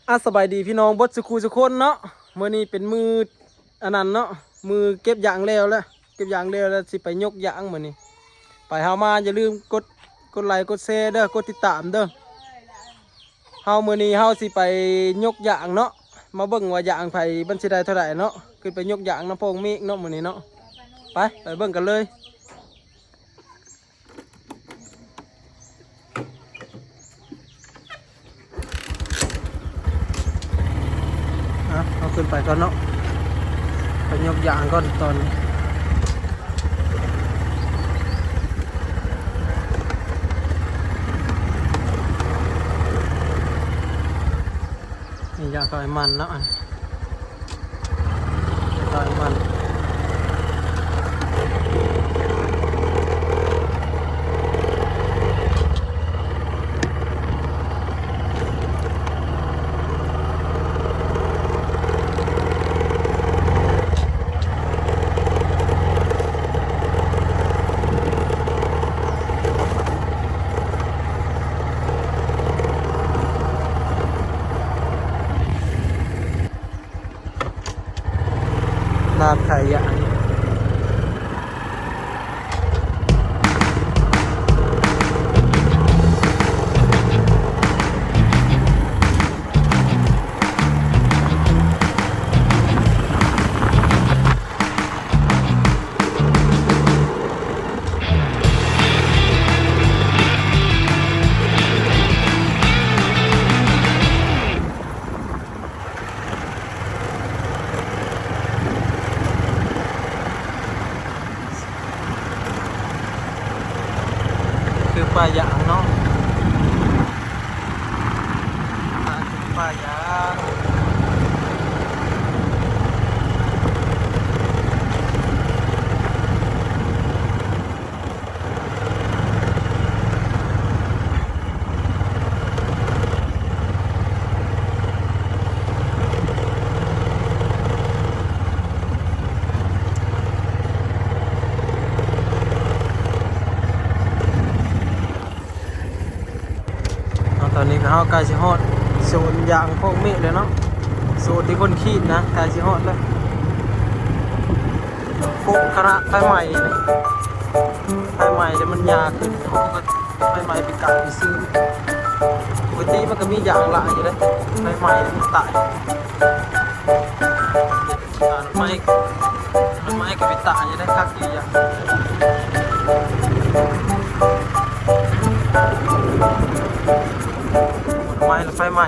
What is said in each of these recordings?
ອາ ສະບາຍດີພີ່ນ້ອງເບິດສູ່ຄູ່ສູ່ຄົນເນາະ. ມື້ນີ້ເປັນມື້ອັນນັ້ນເນາະ ມື້ເກັບຢາງແລ້ວແຫຼະ ເກັບຢາງແລ້ວແລ້ວ ຊິໄປຍົກຢາງມື້ນີ້. ໄປ ເຮົາມາ ຢ່າລືມກົດ ກົດໄລກົດແຊເດີ ກົດຕິດຕາມເດີ. ເຮົາ ມື້ນີ້ເຮົາຊິໄປຍົກຢາງເນາະ ມາເບິ່ງວ່າຢາງໃຜມັນຊິໄດ້ເທົ່າໃດເນາະ. ຂຶ້ນໄປຍົກຢາງນຳພໍ່ເມກເນາະ ມື້ນີ້ເນາະ. ໄປ ໄປເບິ່ງກັນເລີຍ. ອ່ະ ເຮົາຂຶ້ນໄປກ່ອນເນາະ ໄປຍົກຢາງກ່ອນຕອນນີ້. ນີ້ຢາງເຂົ້າໄອ້ມັນເນາະ ອັນ ເຂົ້າໄອ້ມັນ. ລານຂາຍຢາງ. ຄືປ່າຢາງເນາະ ປ່າຢາງ. ເນາະ ຕອນນີ້ກໍເຮົາໃກ້ຊິຮອດສວນຢາງພວກເມກແລ້ວເນາະ ສວນທີ່ເພິ່ນຂີດນະ ໃກ້ຊິຮອດແລ້ວ. ໂອ້ ຂະນະໄຟໄໝ້ນີ້ ໄຟໄໝ້ແລ້ວມັນຫຍ້າຂຶ້ນ ໄຟໄໝ້ປີກາຍປີຊືນ. ປົກກະຕິມັນກໍມີຢາງຫຼາຍຢູ່ເດ້ ໄຟໄໝ້ມັນຕາຍ. ອ່າ ໜໍ່ໄມ້ ໜໍ່ໄມ້ກໍເປັນຕາຢູ່ເດ້ ຄັກດີອະ ໜໍ່ໄມ້ລະໄຟໄໝ້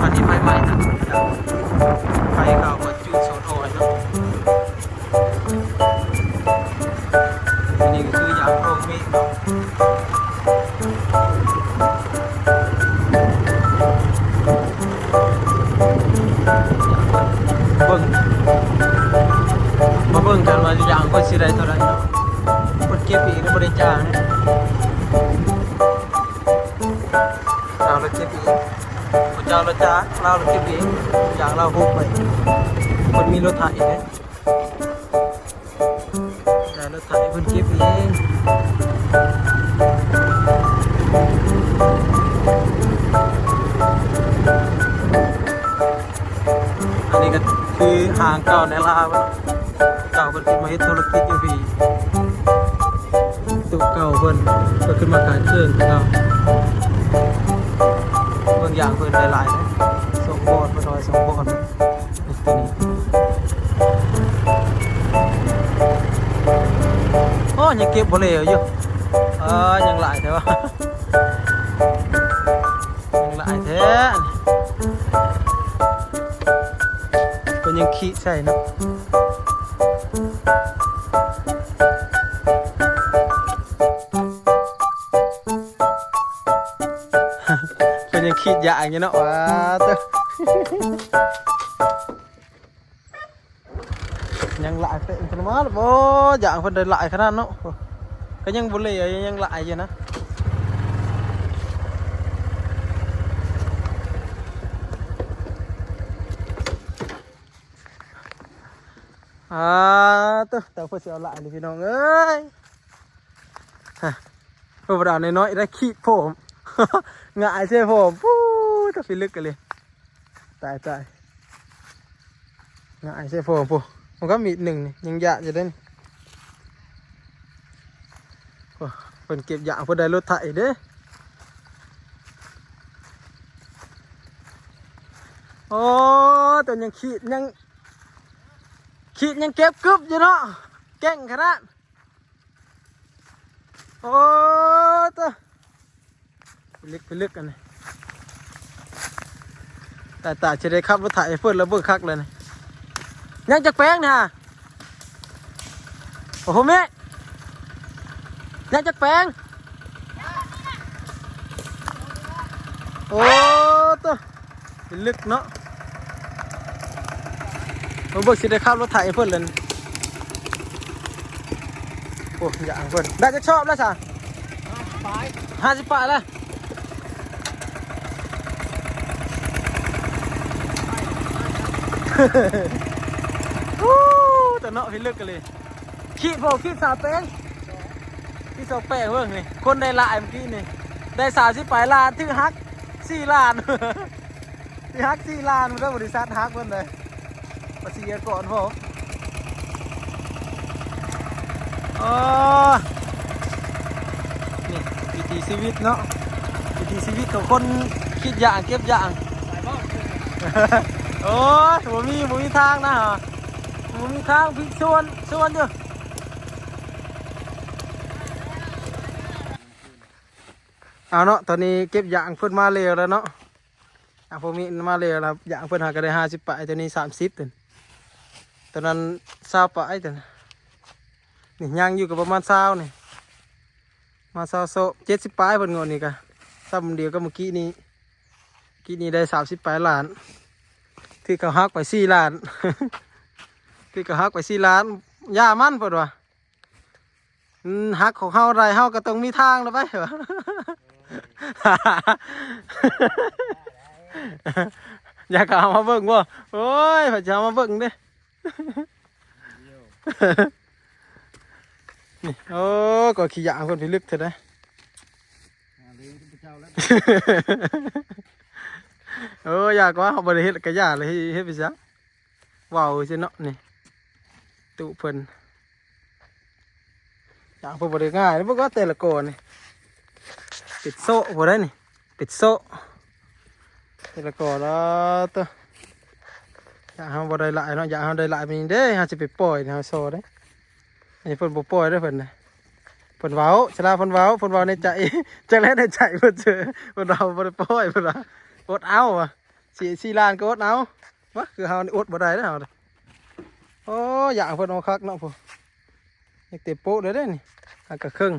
ອັນນີ້ໄຟໄໝ້ນະ ໄຟເຂົາກໍຈູດໂຊນໂອໄວ້ເນາະ. ອັນນີ້ກໍຄືຢາງພວກເມກເນາະ. ເບິ່ງ ມາເບິ່ງກັນວ່າຢາງເພິ່ນຊິໄດ້ເທົ່າໃດເນາະ. ເພິ່ນເກັບເອງ ບໍ່ໄດ້ຈ້າງເດ້ ລາວລະເກັບເອງ ເຂົາເຈົ້າລະຈ້າງ ລາວລະເກັບເອງ ຢາງລາວໂຮບໄວ້ ເພິ່ນມີລົດໄຖເດ້. ໄດ້ລົດໄຖເພິ່ນເກັບເອງ. ອັນນີ້ກໍຄືຫ້າງເກົ່າໃນລາວເນາະ ເກົ່າເພິ່ນຂຶ້ນມາເຮັດທຸລະກິດຢູ່ພີ້ ໂຕະເກົ່າເພິ່ນ ເພິ່ນຂຶ້ນມາຂາຍເຄື່ອງເກົ່າ. ເບິ່ງຢາງເພິ່ນຫຼາຍໆເດ້ ສອງບ່ອນ ເພິ່ນເອົາໄວ້ສອງບ່ອນ. ໂອ້ ຍັງເກັບບໍ່ແລ້ວຢູ່ ເອີ ຍັງຫຼາຍແທ້ວະ ຍັງຫຼາຍແທ້. ເພິ່ນຍັງຂີດໃສ່ເນາະ ເພິ່ນຍັງຂີດຢາງຢູ່ເນາະ ວ້າເຕີ ຍັງຫຼາຍເຕີບ ໂອ້ ຢາງເພິ່ນໄດ້ຫຼາຍຂະໜາດເນາະ ກໍຍັງບໍ່ເຫຼຍ ຍັງຫຼາຍຢູ່ນະ. ອ່າ ໂຕ ແຕ່ເພິ່ນຊິເອົາຫຼາຍນີ້ພີ່ນ້ອງເອີຍ ຮະ ໂຕ ບໍ່ໄດ້ເອົານ້ອຍໆ ໄດ້ຂີດພ້ອມ ຫງາຍໃສ່ພ້ອມ ປູດ. ພິລຶກກັນເລີຍ ຕາຍໆ ງ່າຍໃສ່ໂພ ໂພ ມັນກໍມີດໜຶ່ງນີ້ ຍັງຢາກຢູ່ເດ້ນີ້ ໂອ້ ເພິ່ນເກັບຢາງ ເພິ່ນໄດ້ລົດໄຖເດ້ ໂອ້ ຕົວຍັງຂີດ ຍັງຂີດ ຍັງເກັບກຶບຢູ່ເນາະ ເກັ່ງຂະໜາດ ໂອ້ ຕົວ ພິລຶກ ພິລຶກອັນນີ້ ຕາຍໆ ຊິໄດ້ຂັບລົດໄຖໃຫ້ເພິ່ນແລ້ວ ເບິ່ງຄັກແລ້ວນີ້ ຍັງຈັກແປງນີ້ຫາ ໂອ້ໂຫ ແມ່ ຍັງຈັກແປງ ໂອ້ ຕົວ ເປັນລຶກເນາະ ເບິ່ງຊິໄດ້ຂັບລົດໄຖໃຫ້ເພິ່ນແລ້ວນີ້ ໂອ້ ຢາກເພິ່ນ ໄດ້ຈັກຊອບແລ້ວຊະ ຫ້າສິບປາຍ ຫ້າສິບປາຍແລ້ວ ໂອ້ ຕົວເນາະ ພິລຶກກັນເລີຍ ຂີດບໍ່ ຂີດສາມແປງ ຂີດສອງແປງເບິ່ງນີ້ ຄົນໄດ້ຫຼາຍເມື່ອກີ້ນີ້ ໄດ້ສາມສິບປາຍລ້ານ ຖືກຫັກສີ່ລ້ານ ຖືກຫັກສີ່ລ້ານ ເດີ ບໍລິສັດຫັກເພິ່ນເດ້ ພາສີອາກອນພ້ອມ ອໍ ນີ້ວິຖີຊີວິດເນາະ ວິຖີຊີວິດຂອງຄົນຂີດຢາງ ເກັບຢາງ ໂອ້ຍ ບໍ່ມີ ບໍ່ມີທາງນະ ບໍ່ມີທາງ ພິດສວນ ສວນຢູ່ ເອົາເນາະ ຕອນນີ້ເກັບຢາງເພິ່ນມາແລ້ວແລ້ວເນາະ ຢາງພວກນີ້ມາແລ້ວລະ ຢາງເພິ່ນຫາກໍໄດ້ຫ້າສິບປາຍ ຕົວນີ້ສາມສິບ ຕົວ ຕົວນັ້ນຊາວປາຍ ຕົວນີ້ຍັງຢູ່ກໍປະມານຊາວນີ້ ມາຊາວ ຊາວ ເຈັດສິບປາຍ ເພິ່ນງວດນີ້ກະ ສ່ຳດຽວກັບມື້ກີ້ນີ້ ກີ້ນີ້ໄດ້ສາມສິບປາຍລ້ານ ຖືກເຂົາຫັກໄປສີ່ລ້ານ ຖືກເຂົາຫັກໄປສີ່ລ້ານ ຢ່າມັນ ເພິ່ນວ່າ ອືມ ຫັກຂອງເຮົາໄດ້ ເຮົາກໍຕ້ອງມີທາງແລ້ວໄປ ຢາກເອົາມາເບິ່ງບໍ່ ໂອ້ຍ ໃຜຈະເອົາມາເບິ່ງເດ້ ນີ້ ໂອ້ ກໍຂີ້ຢາງເພິ່ນພິລຶກເທື່ອໃດ ໂອ້ ຢາກວ່າເຮົາບໍ່ໄດ້ເຮັດກະຢ່າເລີຍ ເຮັດໄປຊະ ເວົ້າຊື່ເນາະ ນີ້ ຕູ້ເພິ່ນ ຢາງເພິ່ນບໍ່ໄດ້ງ່າຍ ເບິ່ງວ່າແຕ່ລະກໍນີ້ ເປັນໂຊະບໍ່ໄດ້ນີ້ ເປັນໂຊະ ແຕ່ລະກໍລະ ໂຕ ຢາງເຮົາບໍ່ໄດ້ຫຼາຍເນາະ ຢາງເຮົາໄດ້ຫຼາຍແບບນີ້ເດ້ ເຮົາຊິໄປປ່ອຍ ເຮົາຊໍເດ້ ອັນນີ້ເພິ່ນບໍ່ປ່ອຍເດ້ ເພິ່ນນະ ເພິ່ນເວົ້າ ສະລາເພິ່ນເວົ້າ ເພິ່ນເວົ້າໃນໃຈ ຈັກແລໃນໃຈເພິ່ນເຊີ ເພິ່ນເວົ້າບໍ່ໄດ້ປ່ອຍ ເພິ່ນວ່າ ອົດເອົາວ່າ ສີ່ ສີ່ລ້ານກໍອົດເອົາ ວະ ຄືເຮົານີ້ອົດບໍ່ໄດ້ເດ້ເຮົາ ໂອ້ ຢາກເພິ່ນເອົາຄັກເນາະ ຜູ້ ຍັງເຕັມໂປະເດ້ນີ້ ຫາກະເຄິ່ງ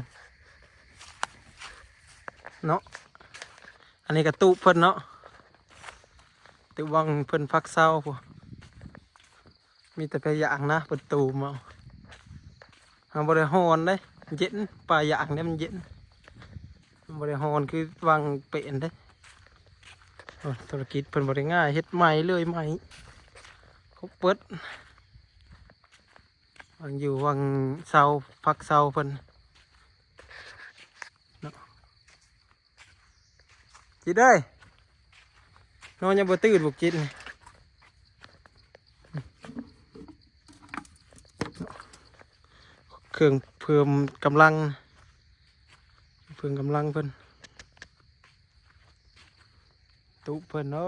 ເນາະ ອັນນີ້ກະຕູບເພິ່ນເນາະ ຕູບວັງເພິ່ນພັກເຊົາ ຜູ້ ມີແຕ່ໄປຢາງນະ ເພິ່ນຕູມເອົາ ເຮົາບໍ່ໄດ້ຮ້ອນເດ້ ເຢັນ ປ່າຢາງນີ້ມັນເຢັນ ມັນບໍ່ໄດ້ຮ້ອນຄືວັງເປັນເດ້ ໂອ້ ທຸລະກິດເພິ່ນບໍ່ໄດ້ງ່າຍ ເຮັດໃໝ່ເລີຍໃໝ່ ຄົບເບິດ ວັງຢູ່ວັງເຊົາ ພັກເຊົາເພິ່ນເນາະ. ຈິດເອີຍ ນອນຍັງບໍ່ຕື່ນ ບັກຈິດນີ້ ເຄື່ອງເພີ່ມກຳລັງ ເພີ່ມກຳລັງເພິ່ນ ຕຸເພິ່ນ ໂອ້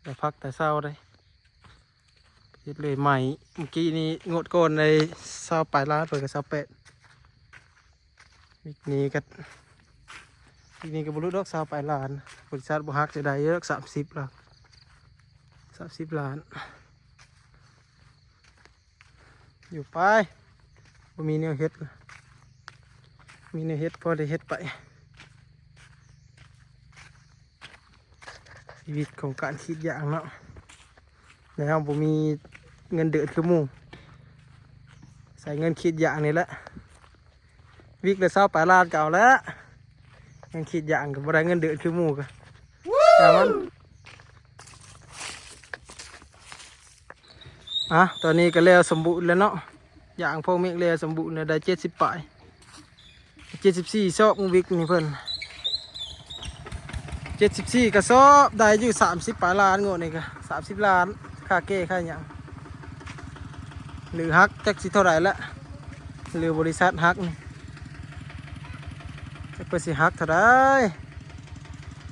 ໄດ້ພັກແຕ່ເຊົ້າເດ້ ເຮັດເລີຍໃໝ່ ມື້ກີ້ນີ້ ງວດກ່ອນໄດ້ຊາວປາຍລ້ານ ເພິ່ນກໍຊາວແປດ ວິກນີ້ກໍ ວິກນີ້ກໍບໍ່ຫຼຸດດອກ ຊາວປາຍລ້ານ ບໍລິສັດບໍ່ຫັກຈະໄດ້ດອກ ສາມສິບລ້ານ ສາມສິບລ້ານ ຢູ່ໄປ ບໍ່ມີແນວເຮັດ ມີແນວເຮັດພໍໄດ້ເຮັດໄປ ຊີວິດຂອງການກຣີດຢາງເນາະ ແລ້ວບໍ່ມີເງິນເດືອນຄືໝູ່ ໃຊ້ເງິນກຣີດຢາງນີ້ແຫຼະ ວິກລະຊາວປາຍລ້ານກໍເອົາແລ້ວ ເງິນກຣີດຢາງກໍບໍ່ໄດ້ເງິນເດືອນຄືໝູ່ກໍ ຊ່າງມັນ ອ່ະ ຕອນນີ້ກໍແລ້ວສົມບູນແລ້ວເນາະ ຢາງພວກເມກແລ້ວສົມບູນແລ້ວ ໄດ້ເຈັດສິບປາຍ ເຈັດສິບສີ່ຊອກ ວິກນີ້ເພິ່ນ ເຈັດສິບສີ່ກະສອບ ໄດ້ຢູ່ສາມສິບປາຍລ້ານ ງວດນີ້ກະສາມສິບລ້ານ ຄ່າແກ້ຄ່າຫຍັງ ຫຼືຫັກຈັກຊິເທົ່າໃດລະ ຫຼືບໍລິສັດຫັກນີ້ ຈັກເພິ່ນຊິຫັກເທົ່າໃດ.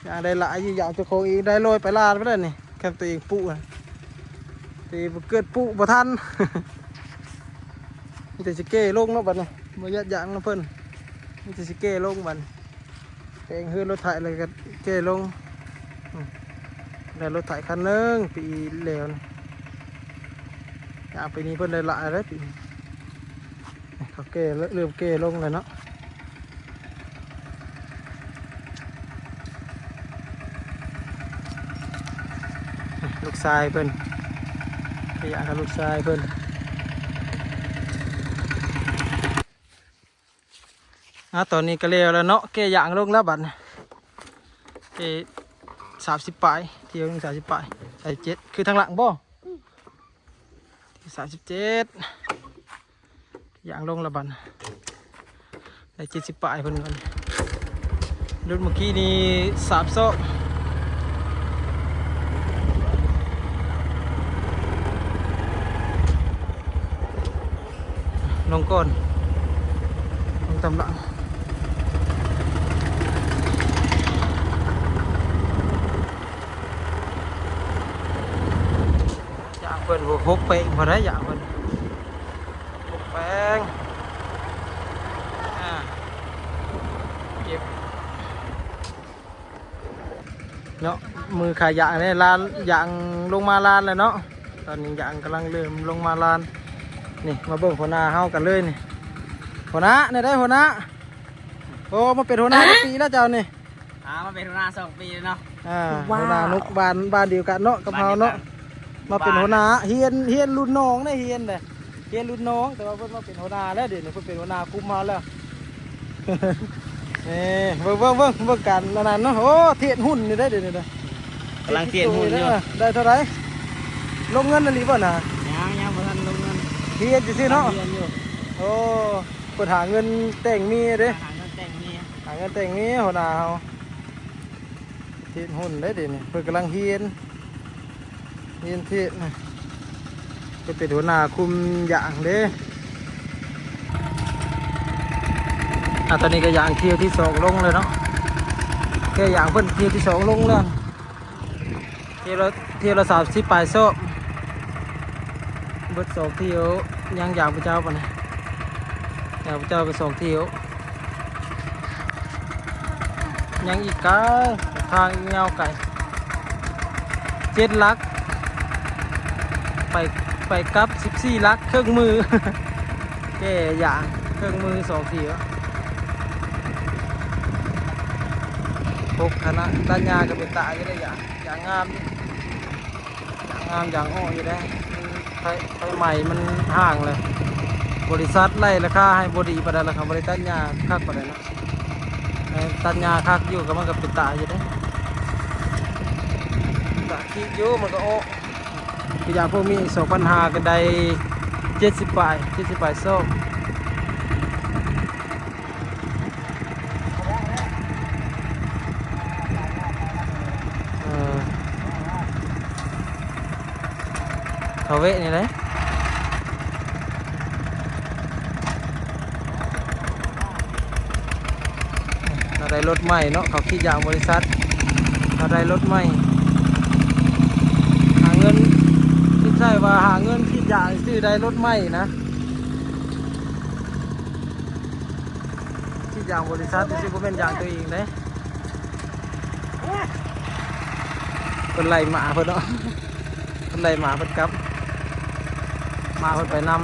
ຢາກໄດ້ຫຼາຍຢູ່ ຢາກເຈົ້າຂອງເອງໄດ້ຮ້ອຍປາຍລ້ານໄປແລ້ວນີ້ ຄັນຕົວເອງປູກນະ ແຕ່ບໍ່ເກີດປູກບໍ່ທັນ ມີແຕ່ຊິແກ້ລົງເນາະບັດນີ້ ບໍ່ຢາກຢາກນຳເພິ່ນ ມີແຕ່ຊິແກ້ລົງບັດນີ້ ແປງເຮືອນລົດໄຖແລ້ວກໍແກ້ລົງ ອືມ ໄດ້ລົດໄຖຄັນໜຶ່ງປີແລ້ວນີ້ ຢາກປີນີ້ເພິ່ນໄດ້ຫຼາຍເດ້ປີນີ້. ເຂົາແກ່ ເລີ່ມແກ່ລົງແລ້ວເນາະ ລູກຊາຍເພິ່ນ ໄປຢາມກັບລູກຊາຍເພິ່ນ. ອາ ຕອນນີ້ກໍແລ້ວແລ້ວເນາະ ແກ່ຢາງລົງແລ້ວບັດນີ້ ແກ່ສາມສິບປາຍ ທີ່ເຖິງສາມສິບປາຍ ສາມສິບເຈັດ ຄືທາງຫຼັງບໍ່? ສາມສິບເຈັດ ຢາງລົງລະບັດ ໄດ້ເຈັດສິບປາຍເພິ່ນກ່ອນ ຫຼຸດມື້ກີ້ນີ້ສາມຊອກ ລົງກ່ອນ ລົງຕາມຫຼັງ. ຢາງເພິ່ນຫົກແປງພໍໄດ້ ຢາງເພິ່ນຫົກແປງ ອ່າ ເກັບເນາະ ມືຂາຢາງເດ້ ລ້ານ ຢາງລົງມາລ້ານແລ້ວເນາະ ຕອນນີ້ຢາງກຳລັງເລີ່ມລົງມາລ້ານ ນີ້ ມາເບິ່ງຫົວໜ້າເຮົາກັນເລີຍນີ້ ຫົວໜ້າ ແນວໃດຫົວໜ້າ? ໂອ້ ມາເປັນຫົວໜ້າຈັກປີແລ້ວເຈົ້ານີ້? ອ່າ ມາເປັນຫົວໜ້າສອງປີແລ້ວເນາະ ອ່າ ຫົວໜ້ານົກບ້ານ ບ້ານດຽວກັນເນາະກັບເຮົາເນາະ ມາເປັນຫົວໜ້າ ຮຽນ ຮຽນລຸ້ນນ້ອງເດ້ ຮຽນເດ້ ຮຽນລຸ້ນນ້ອງ ແຕ່ວ່າເພິ່ນມາເປັນຫົວໜ້າແລ້ວ ດຽວນີ້ເພິ່ນເປັນຫົວໜ້າຄຸມເຮົາແລ້ວ ເອີ ເບິ່ງ ເບິ່ງ ເບິ່ງ ເບິ່ງການອັນນັ້ນເນາະ ໂອ້ ທຽນຫຸ່ນນີ້ເດ້ ດຽວນີ້ນະ ກຳລັງທຽນຫຸ່ນຢູ່ ໄດ້ເທົ່າໃດ? ລົງເງິນອີ່ຫຼີບໍ່ນະ? ຍັງ ຍັງບໍ່ທັນລົງເງິນ ຮຽນຊື່ໆເນາະ ຮຽນຢູ່ ໂອ້ ເພິ່ນຫາເງິນແຕ່ງເມຍເດ້ ຫາເງິນແຕ່ງເມຍ ຫາເງິນແຕ່ງເມຍ ຫົວໜ້າເຮົາ ທຽນຫຸ່ນເດ້ ດຽວນີ້ເພິ່ນກຳລັງຮຽນ ຮຽນທຽນນະ ເພິ່ນເປັນຫົວໜ້າຄຸມຢາງເດ້ ອ່າ ຕອນນີ້ກໍຢາງຖ້ຽວທີສອງລົງແລ້ວເນາະ ແກ່ຢາງເພິ່ນຖ້ຽວທີສອງລົງແລ້ວ ຖ້ຽວລະ ຖ້ຽວລະສາມສິບປາຍຊອກ ເບິດສອງຖ້ຽວ ຍັງຢາງພະເຈົ້າປານໃດ ຢາງພະເຈົ້າກໍສອງຖ້ຽວ ຍັງອີກໄກ ທາງຍາວໄກ ເຈັດຫຼັກ ໄປ ໄປກັບສິບສີ່ຫຼັກ ເຄິ່ງມື້ ແກ່ຢາງເຄິ່ງມື້ສອງທີ ຫົກຄະນະ ຕັດຫຍ້າກໍເປັນຕາຢູ່ເດ້ ຢາງ ຢາງງາມ ຢາງງາມ ຢາງເອາະຢູ່ເດ້ ໄຟ ໄຟໄໝ້ມັນຫ້າງເລີຍ ບໍລິສັດໄລ່ລາຄາໃຫ້ບໍ່ດີປານໃດ ລາຄາບໍ່ໄດ້ຕັດຫຍ້າຄັກປານໃດເນາະ ເອີ ຕັດຫຍ້າຄັກຢູ່ກໍມັນກໍເປັນຕາຢູ່ເດ້ ຕາຄິດຢູ່ມັນກໍເອາະ ຄືຢ່າງພວກມີສອງພັນຫ້າກໍໄດ້ເຈັດສິບປາຍ ເຈັດສິບປາຍຊອກ ເອີ ເຂົາເວະນີ້ເດ້ ເຮົາໄດ້ລົດໃໝ່ເນາະ ເຂົາຄິດຢາງບໍລິສັດ ເຮົາໄດ້ລົດໃໝ່ ຫາເງິນ ຄິດໃສ່ວ່າຫາເງິນຄິດຢາງຊື້ໄດ້ລົດໃໝ່ນະ ຄິດຢາງບໍລິສັດ ຊິບໍ່ແມ່ນຢາງຕົວເອງເດ້ ເພິ່ນໄລ່ໝາເພິ່ນເນາະ ເພິ່ນໄລ່ໝາເພິ່ນກັບ ໝາເພິ່ນໄປນຳ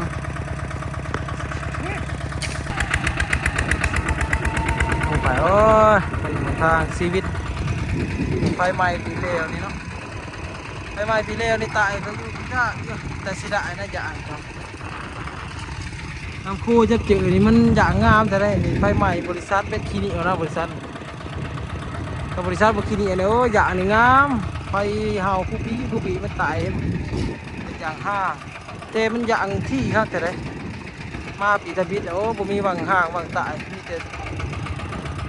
ລົງໄປ ໂອ້ຍ ໄປຫົນທາງຊີວິດ ໄຟໄໝ້ປີແລ້ວນີ້ເນາະ ໄຟໄໝ້ປີແລ້ວນີ້ຕາຍກໍຢູ່ຍາກຢູ່ ແຕ່ເສຍດາຍນະ ຢາງເນາະ ນ້ຳໂຄຈັບເຈີນີ້ມັນຢາງງາມແທ້ເດ້ ນີ້ໄຟໄໝ້ບໍລິສັດເປັນຂີ້ໜີເອົານະ ບໍລິສັດ ຖ້າບໍລິສັດບໍ່ຂີ້ໜີອັນນີ້ ໂອ້ ຢາງນີ້ງາມ ໄຟເຫົ່າຄູ່ປີຄູ່ປີມັນຕາຍ ເປັນຢາງຫ້າ ແຕ່ມັນຢາງຖີ່ຄັກແທ້ເດ້ ມາປີທຳອິດ ໂອ້ ບໍ່ມີຫວ່າງຫ້າງຫວ່າງຕາຍ ມີແຕ່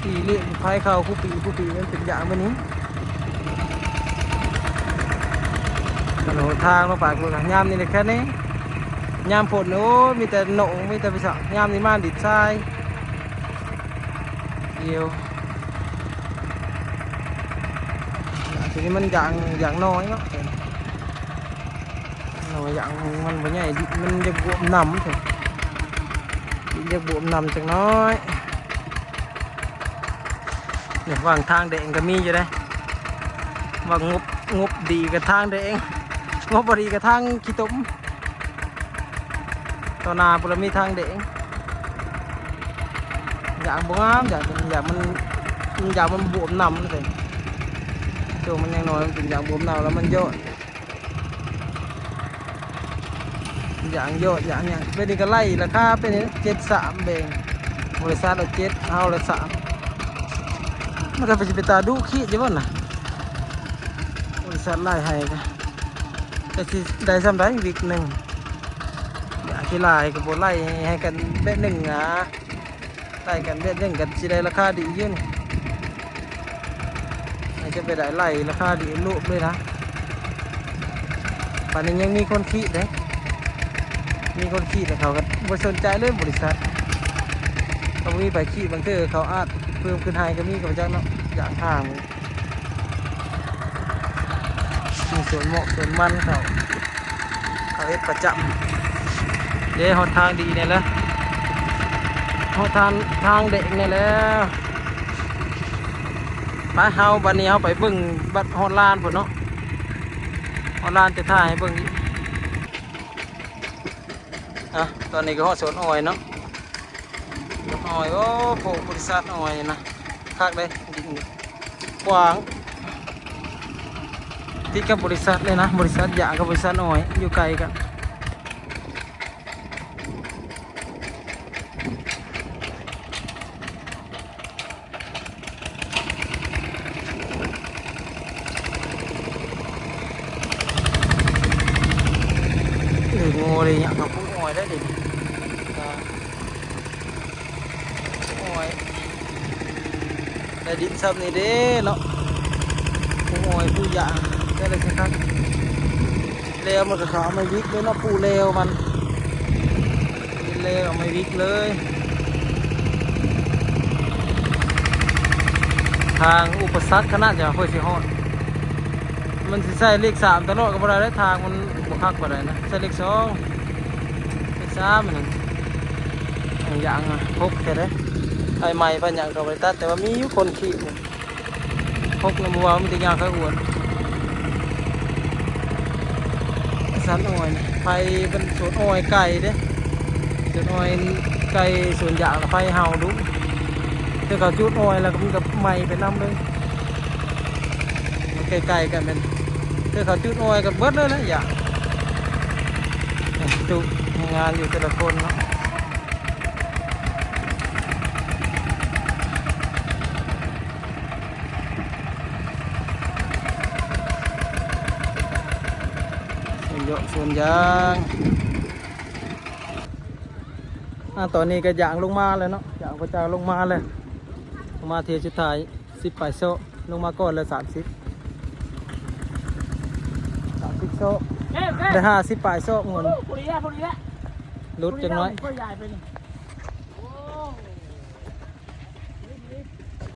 ຕີເລກໄຟເຂົ້າຄູ່ປີຄູ່ປີ ມັນເປັນຢາງແບບນີ້ ຖະໜົນທາງລົງໄປພຸ້ນນະ ຍາມນີ້ແຫຼະແຄ່ນີ້ ຍາມຝົນ ໂອ້ຍ ມີແຕ່ໜົງ ມີແຕ່ໄປສະ ຍາມນີ້ມາດິນຊາຍ ດຽວ ອັນນີ້ມັນຢ່າງ ຢ່າງໜ້ອຍເນາະ ໜ້ອຍ ຢ່າງມັນບໍ່ໃຫຍ່ ດິນມັນຢາກບວມນຳ ດິນຢາກບວມນຳຈັກໜ້ອຍ. ນີ້ຫວ່າງທາງແດງກໍມີຢູ່ເດ້ ວ່າງົບ ງົບດີກັບທາງແດງ ງົບບໍ່ດີກັບທາງຂີ້ຕົມ ຕໍ່ໜ້າພຸ້ນລະມີທາງແດງ ຢາກບໍ່ງາມ ຢາກ ຢາກມັນ ຢາກມັນບວມນຳ ຈັ່ງຊີ້ ຊ່ວງມັນຍັງນ້ອຍ ມັນເປັນຢາກບວມນຳ ແລ້ວມັນຍອດ ຢາງຍອດ ຢາງຫຍັງ ເປັນນີ້ກໍໄລ່ລາຄາ ເປັນເຈັດສາມ ແບ່ງ ບໍລິສັດລະເຈັດ ເຮົາລະສາມ ມັນກໍຊິເປັນຕາດຸຂີ້ຢູ່ບໍ່ນະ ບໍລິສັດໄລ່ໃຫ້ກໍ ແຕ່ຊິໄດ້ສ່ຳໃດ ວິກໜຶ່ງ ຢາກຊິຫຼາຍກໍບໍ່ໄລ່ໃຫ້ກັນແບບໜຶ່ງນະ. ໄລ່ກັນແບບນີ້ກໍຊິໄດ້ລາຄາດີຢູ່ນີ້ ມັນຈະໄປໄດ້ໄລ່ລາຄາດີໂລດເລີຍນະ ປານນີ້ຍັງມີຄົນຂີດເດ້ ມີຄົນຂີດແລ້ວເຂົາກໍບໍ່ສົນໃຈເລີຍບໍລິສັດ ເຂົາບໍ່ມີໃຜຂີດ ບາງເທື່ອເຂົາອາດເພີ່ມຂຶ້ນໃຫ້ກໍມີ ກໍບໍ່ຈັກເນາະ ຢາກຖາມ ມີສວນໝາກສວນມັນເຂົາ ເຂົາເຮັດປະຈຳ ເດ້ ຮອດທາງດີແດ່ແລ້ວ ຮອດທາງ ທາງແດງແດ່ແລ້ວ ໄປ ເຮົາ ບັດນີ້ເຮົາໄປເບິ່ງ ບັດຮອດລານພຸ້ນເນາະ ຮອດລານຈະຖ່າຍໃຫ້ເບິ່ງອີກ ອ່ະ ຕອນນີ້ກໍຮອດສວນອ້ອຍເນາະ ອ້ອຍ ໂອ້ ໂພ ບໍລິສັດອ້ອຍນະ ຄັກເດ້ ດິນກວ້າງ ຕິດກັບບໍລິສັດເລີຍນະ ບໍລິສັດຢາງກັບບໍລິສັດອ້ອຍ ຢູ່ໃກ້ກັນ. ເອີ ໂງ່ເລີຍ ຫຍັງກໍປູກອ້ອຍໄດ້ເດ ອ້ອຍ ໄດ້ດິນຊ່ຳນີ້ເດ້ເນາະ ປູກອ້ອຍປູກຢາງ ແຕ່ລະຊະຄັກ ແລ້ວມັນກໍເຂົ້າໄມ້ວິກເລີຍເນາະ ປູແລ້ວມັນ ເຮັດແລ້ວເອົາໄມ້ວິກເລີຍ ທາງອຸປະສັກຂະໜາດ ຈັ່ງວ່າເພື່ອຊິຮອດ ມັນຊິໃຊ້ເລກສາມຕະຫຼອດກໍບໍ່ໄດ້ເດ້ ທາງມັນບໍ່ຄັກປານໃດນະ ໃຊ້ເລກສອງ ເລກສາມນັ້ນ ຢ່າງຫົກແທ້ເດ້ ໄຟໄໝ້ໄຟຫຍັງກໍບໍ່ໄດ້ຕັດ ແຕ່ວ່າມີຢູ່ຄົນຂີ່ ຫົກນຳບໍ່ວ່າ ມີແຕ່ຍ່າງໄຂ້ອວນ ສັນອ້ອຍ ໄຟເປັນສວນອ້ອຍໄກ່ເດ້ ສວນອ້ອຍໄກ່ ສວນຢາງ ໄຟເຫົ່າດຸ ເທື່ອເຂົາຈູດອ້ອຍແລ້ວກໍມັນກໍໄໝ້ໄປນຳເລີຍ ມັນໃກ້ໆກັນແມ່ນ ເທື່ອເຂົາຈູດອ້ອຍກໍເບິດເລີຍແຫຼະ ຢາງ ຈຸງານຢູ່ແຕ່ລະຄົນເນາະ. ສວນຢາງ ສວນຢາງ ອ່າ ຕອນນີ້ກໍຢາງລົງມາແລ້ວເນາະ ຢາງພະເຈົ້າລົງມາແລ້ວ ລົງມາເທື່ອສຸດທ້າຍ ສິບປາຍໂຊກ ລົງມາກ່ອນແລ້ວ ສາມສິບ ສາມສິບໂຊກ ໄດ້ຫ້າສິບປາຍໂຊກ ໝົດ ຫຼຸດຈັກໜ້ອຍ.